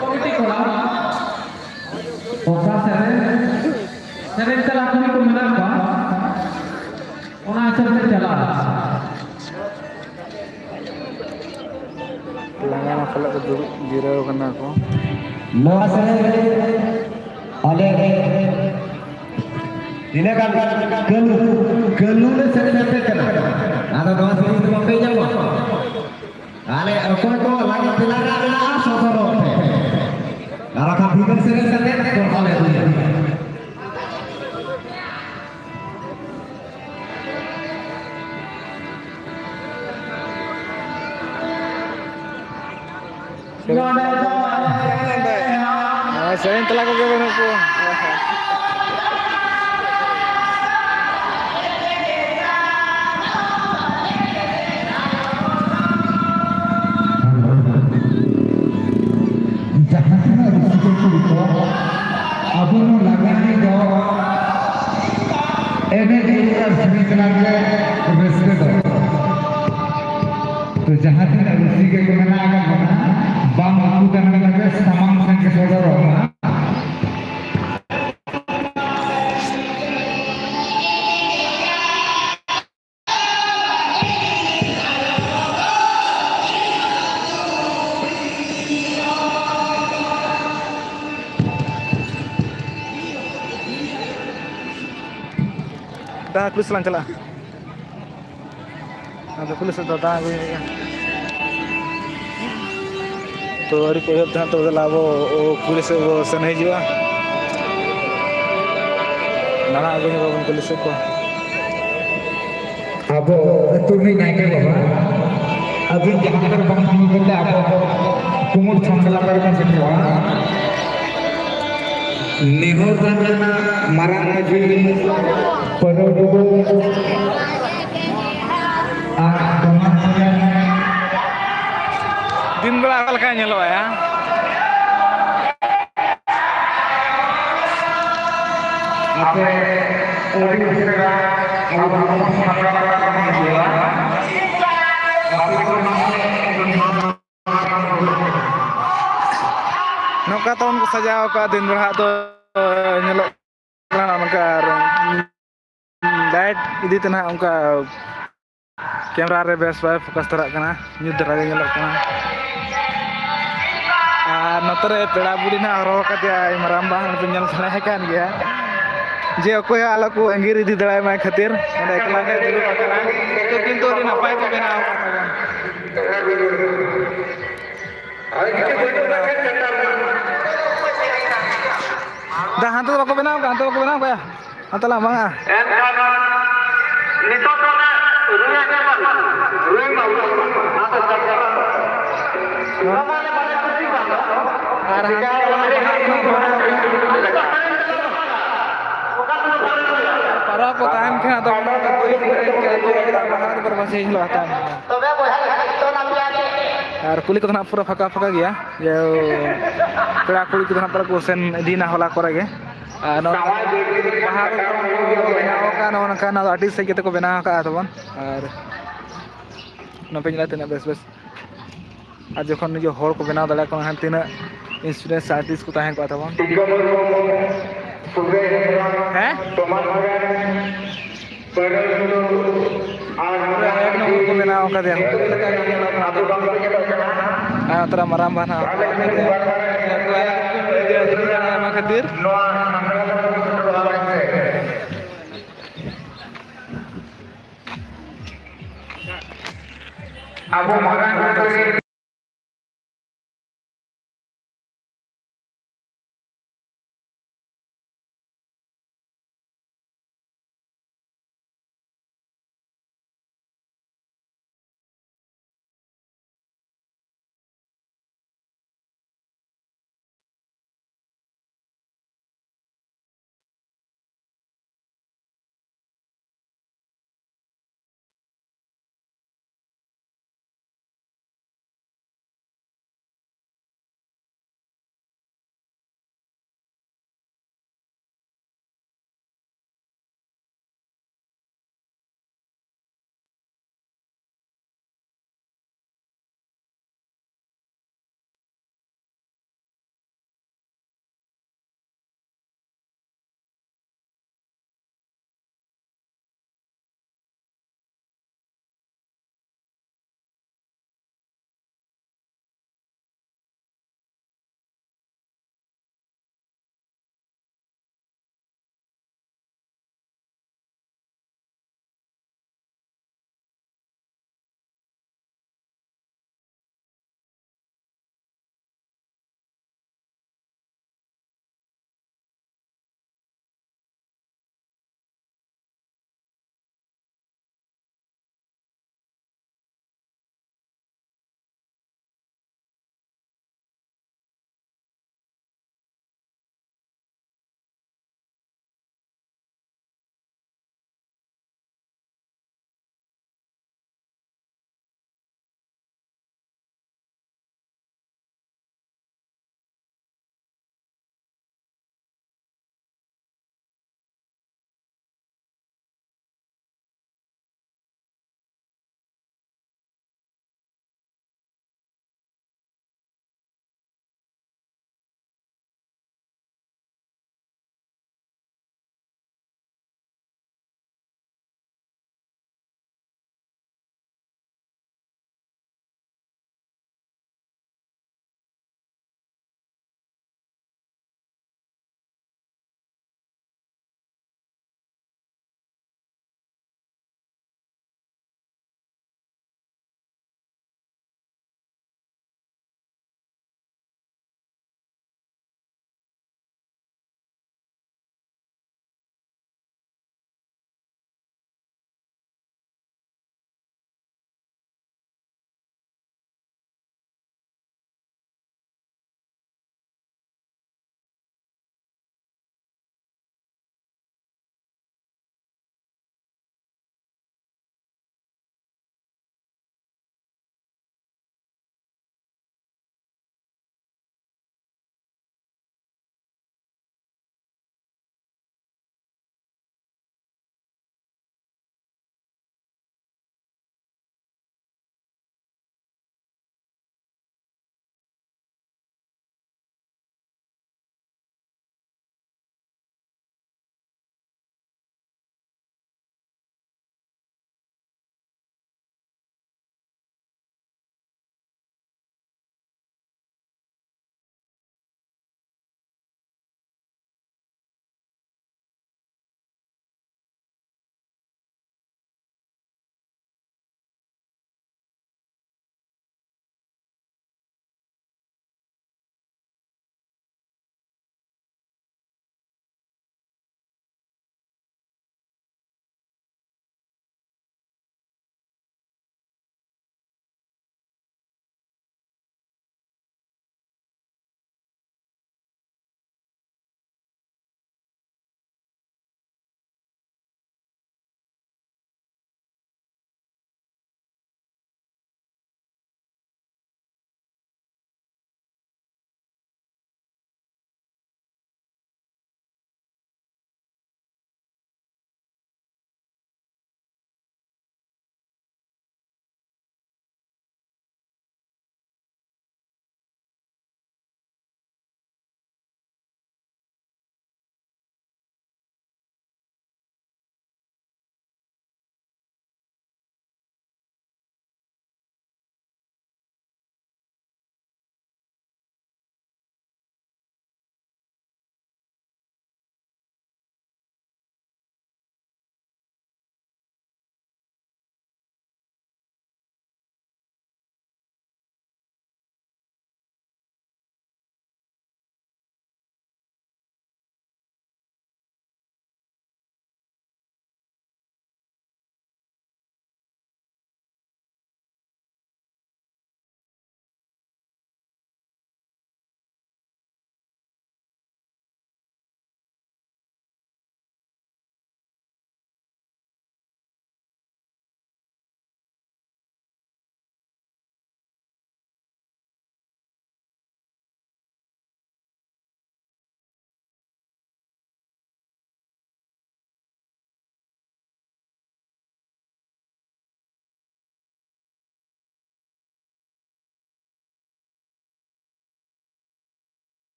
ᱠᱚᱢᱤᱴᱤ ᱠᱚᱲᱟ, ᱚᱠᱟ ᱥᱮᱨᱮᱧ, ᱥᱮᱨᱮᱧ ᱛᱟᱞᱟ ᱠᱩᱲᱤ ᱠᱚ ᱢᱮᱱᱟᱜ ᱠᱚᱣᱟ, ᱚᱱᱟ ᱦᱤᱥᱟᱹᱵ ᱛᱮ ᱪᱟᱞᱟᱜᱼᱟ᱾ ᱞᱟᱸᱜᱟ ᱢᱟ ᱯᱟᱞᱮᱫ ᱠᱚ ᱫᱩᱲᱩᱵ ᱡᱤᱨᱟᱹᱣ ᱠᱟᱱᱟ ᱠᱚ᱾ ᱱᱚᱣᱟ ᱥᱮᱨᱮᱧ ᱟᱞᱮ ᱛᱤᱱᱟᱹᱜ ᱜᱟᱱ ᱠᱟᱹᱞᱩ, ᱠᱟᱹᱞᱩ ᱞᱮ ᱥᱮᱨᱮᱧ ᱟᱯᱮ ᱠᱟᱱᱟ᱾ ᱟᱫᱚ ᱱᱚᱣᱟ ᱥᱮᱨᱮᱧ ᱫᱚ ᱵᱟᱯᱮ ᱧᱟᱢᱟ᱾ ᱟᱞᱮ ᱚᱠᱚᱭ ᱠᱚ ᱞᱟᱸᱜᱟ ᱯᱮ ᱞᱟᱸᱜᱟ ᱢᱮᱱᱟᱜᱼᱟ, ᱥᱚᱫᱚᱨᱚᱜ ᱯᱮ᱾ ᱟᱨ ᱵᱟᱠᱷᱟᱱ ᱵᱷᱤᱛᱟᱹᱨ ᱥᱮᱨᱮᱧ ᱠᱟᱛᱮ ᱫᱚᱦᱲᱟ ᱞᱮ ᱟᱹᱜᱩᱭᱟ᱾ ᱥᱮᱨᱮᱧ ᱛᱟᱞᱟ ᱠᱚ, ᱦᱮᱸ, ᱥᱮᱨᱮᱧ ᱛᱟᱞᱟ ᱠᱚᱜᱮ ᱵᱟᱹᱱᱩᱜ ᱠᱚᱣᱟ᱾ ᱨᱮᱱᱟᱜ ᱜᱮ ᱨᱟᱹᱥᱠᱟᱹ ᱫᱚ᱾ ᱛᱚ, ᱡᱟᱦᱟᱸ ᱛᱤᱱᱟᱹᱜ ᱨᱩᱥᱤᱠᱟ ᱠᱚ ᱢᱮᱱᱟᱜ ᱟᱠᱟᱫ ᱵᱚᱱᱟ, ᱵᱟᱝ ᱩᱠᱩ ᱛᱟᱦᱮᱱ ᱠᱟᱛᱮ ᱥᱟᱢᱟᱝ ᱥᱮᱫ ᱜᱮ ᱥᱚᱫᱚᱨᱚᱜ ᱢᱟ᱾ ᱫᱟ, ᱠᱩᱞᱤ ᱥᱟᱞᱟᱜ ᱪᱟᱞᱟᱜᱼᱟ᱾ ᱟᱫᱚ ᱠᱩᱞᱤ ᱥᱮᱫ ᱫᱚ ᱫᱟᱬᱟ ᱟᱹᱜᱩᱭ ᱦᱩᱭᱩᱜᱼᱟ᱾ ᱛᱚ, ᱟᱹᱣᱨᱤ ᱠᱚ ᱮᱦᱚᱵ ᱛᱮ ᱦᱟᱸᱜ, ᱛᱚᱵᱮ ᱫᱮᱞᱟ ᱟᱵᱚ ᱠᱩᱞᱤ ᱥᱮᱫ ᱵᱚ ᱥᱮᱱ ᱦᱤᱡᱩᱜᱼᱟ᱾ ᱫᱟᱬᱟ ᱟᱹᱜᱩ ᱧᱚᱜ ᱟᱵᱚᱱ ᱠᱩᱞᱤ ᱥᱮᱫ ᱠᱚ᱾ ᱟᱵᱚ ᱟᱹᱛᱩ ᱨᱤᱱᱤᱡ ᱱᱟᱭᱠᱮ ᱵᱟᱵᱟ, ᱟᱹᱵᱤᱱ ᱡᱟᱦᱟᱸ ᱠᱚᱨᱮ ᱵᱟᱝ ᱛᱤᱸᱜᱩ ᱠᱟᱛᱮ ᱟᱵᱚ ᱠᱩᱢᱩᱴ ᱪᱷᱟᱢᱰᱟ ᱞᱟᱛᱟᱨ ᱨᱮᱵᱚᱱ ᱥᱮᱴᱮᱨᱚᱜᱼᱟ᱾ ᱱᱮᱦᱚᱨ ᱫᱚ ᱢᱮᱱᱟᱜᱼᱟ, ᱢᱟᱨᱟᱝ ᱢᱟᱹᱡᱷᱤ ᱯᱟᱹᱨᱟᱹ ᱴᱩᱰᱩ ᱟᱨ ᱰᱚᱢᱟᱱ ᱥᱚᱨᱮᱱ᱾ ᱫᱤᱱ ᱵᱮᱲᱟ ᱚᱠᱟ ᱞᱮᱠᱟ ᱧᱮᱞᱚᱜᱼᱟ, ᱭᱟ? ᱟᱯᱮ ᱟᱹᱰᱤ ᱩᱥᱟᱹᱨᱟ ᱟᱵᱚ ᱦᱚᱲᱢᱚ ᱥᱟᱯᱲᱟᱣ ᱠᱟᱛᱮ ᱵᱚᱱ ᱦᱤᱡᱩᱜᱼᱟ᱾ ᱟᱯᱮ ᱠᱚ ᱱᱚᱝᱠᱟ ᱛᱟᱵᱚᱱ ᱠᱚ ᱥᱟᱡᱟᱣ ᱟᱠᱟᱫᱼᱟ, ᱫᱤᱱ ᱵᱮᱲᱟ ᱦᱟᱸᱜ ᱫᱚ ᱧᱮᱞᱚᱜ ᱠᱟᱱᱟ ᱱᱚᱝᱠᱟ, ᱟᱨ ᱞᱟᱭᱤᱴ ᱤᱫᱤ ᱛᱮ ᱱᱟᱦᱟᱜ ᱚᱱᱠᱟ ᱠᱮᱢᱨᱟ ᱨᱮ ᱵᱮᱥ ᱵᱟᱭ ᱯᱷᱳᱠᱟᱥ ᱫᱷᱟᱨᱟᱜ ᱠᱟᱱᱟ, ᱧᱩᱛ ᱫᱷᱟᱨᱟ ᱜᱮ ᱧᱮᱞᱚᱜ ᱠᱟᱱᱟ᱾ ᱟᱨ ᱱᱚᱛᱮ ᱨᱮ ᱯᱮᱲᱟ ᱵᱩᱰᱷᱤ ᱱᱟᱦᱟᱜ ᱦᱚᱨᱦᱚ ᱠᱟᱫᱮᱭᱟᱭ ᱢᱟᱨᱟᱝᱵᱟ, ᱱᱚᱛᱮ ᱧᱮᱞ ᱥᱟᱱᱟᱭᱮ ᱠᱟᱱ ᱜᱮᱭᱟ ᱡᱮ ᱚᱠᱚᱭ ᱦᱚᱸ ᱟᱞᱚ ᱠᱚ ᱟᱸᱜᱤᱨ ᱤᱫᱤ ᱫᱟᱲᱮᱭᱟᱭ ᱢᱟ ᱠᱷᱟᱹᱛᱤᱨ ᱚᱸᱰᱮ ᱮᱠᱞᱟ ᱜᱮ ᱫᱩᱲᱩᱵ ᱟᱠᱟᱱᱟ᱾ ᱛᱚ ᱠᱤᱱᱛᱩ ᱟᱹᱰᱤ ᱱᱟᱯᱟᱭ ᱠᱚ ᱵᱮᱱᱟᱣ ᱟᱠᱟᱫ ᱛᱟᱵᱚᱱᱟ᱾ ᱫᱟ, ᱦᱟᱱᱛᱮ ᱫᱚ ᱵᱟᱠᱚ ᱵᱮᱱᱟᱣ ᱠᱟᱜᱼᱟ, ᱦᱟᱱᱛᱮ ᱵᱟᱠᱚ ᱵᱮᱱᱟᱣ ᱠᱟᱜᱼᱟ᱾ ᱦᱟᱱᱛᱮ ᱞᱟᱝ ᱵᱟᱝᱟ᱾ ᱮᱱᱠᱷᱟᱱ ᱱᱤᱛᱚᱜ ᱫᱚ ᱚᱱᱮ ᱨᱩᱭ ᱟᱸᱡᱚᱢ ᱢᱟ, ᱨᱩᱭ ᱢᱟ, ᱚᱱᱟ ᱫᱚ ᱥᱟᱨᱡᱚᱢ᱾ ᱟᱨ ᱦᱟᱱᱛᱮ ᱫᱚ ᱵᱟᱦᱟ ᱨᱮᱱᱟᱜ ᱵᱟᱦᱟ ᱠᱚ᱾ ᱯᱟᱨᱟ ᱠᱚ ᱛᱟᱦᱮᱱ ᱠᱷᱟᱱ ᱟᱫᱚ ᱚᱱᱟ ᱠᱚ ᱵᱟᱦᱟ ᱫᱚ ᱵᱟᱨ ᱯᱟᱥᱮ ᱦᱤᱞᱳᱜ ᱦᱟᱛᱟᱣ ᱢᱮ᱾ ᱛᱚᱵᱮ ᱵᱚᱭᱦᱟ ᱜᱮ ᱦᱟᱸᱜ ᱱᱤᱛᱚᱜ ᱱᱟᱝ ᱜᱮ ᱟᱨ ᱪᱮᱫ? ᱟᱨ ᱠᱩᱞᱦᱤ ᱠᱚᱫᱚ ᱱᱟᱜ ᱯᱩᱨᱟᱹ ᱯᱷᱟᱸᱠᱟ ᱯᱷᱟᱸᱠᱟ ᱜᱮᱭᱟ᱾ ᱡᱮ ᱯᱮᱲᱟ ᱠᱩᱲᱤ ᱠᱚᱫᱚ ᱱᱟᱜ ᱯᱩᱨᱟᱹ ᱠᱚ ᱥᱮᱱ ᱤᱫᱤᱭᱮᱱᱟ ᱦᱚᱞᱟ ᱠᱚᱨᱮ ᱜᱮ᱾ ᱟᱨ ᱱᱚᱣᱟ ᱵᱟᱦᱟ ᱠᱚ ᱵᱮᱱᱟᱣ ᱟᱠᱟᱫ, ᱱᱚᱜᱼᱚ ᱱᱚᱝᱠᱟ, ᱱᱚᱣᱟ ᱫᱚ ᱟᱹᱰᱤ ᱥᱮᱫ ᱠᱟᱛᱮ ᱠᱚ ᱵᱮᱱᱟᱣ ᱟᱠᱟᱫᱼᱟ ᱛᱟᱵᱚᱱ᱾ ᱟᱨ ᱱᱚᱣᱟ ᱯᱮ ᱧᱮᱞᱟ ᱛᱤᱱᱟᱹᱜ ᱵᱮᱥ ᱵᱮᱥ᱾ ᱟᱨ ᱡᱚᱠᱷᱚᱱ ᱱᱤᱡᱮ ᱦᱚᱲ ᱠᱚ ᱵᱮᱱᱟᱣ ᱫᱟᱲᱮᱭᱟᱜ ᱠᱟᱱᱟ, ᱛᱤᱱᱟᱹᱜ inspirational artist ᱠᱚ ᱛᱟᱦᱮᱸ ᱠᱚᱜᱼᱟ ᱛᱟᱵᱚᱱ᱾ ᱦᱮᱸ? ᱯᱩᱨᱟᱹ ᱮᱠ ᱱᱚᱢᱵᱚᱨ ᱠᱚ ᱵᱮᱱᱟᱣ ᱟᱠᱟᱫᱮᱭᱟ᱾ ᱟᱨ ᱱᱚᱛᱮ ᱨᱮ ᱢᱟᱨᱟᱝ ᱵᱟᱦᱟ ᱱᱟᱦᱟᱜ ᱟᱭᱢᱟ ᱠᱷᱟᱹᱛᱤᱨ᱾ ᱟᱵᱚ ᱢᱟᱨᱟᱝ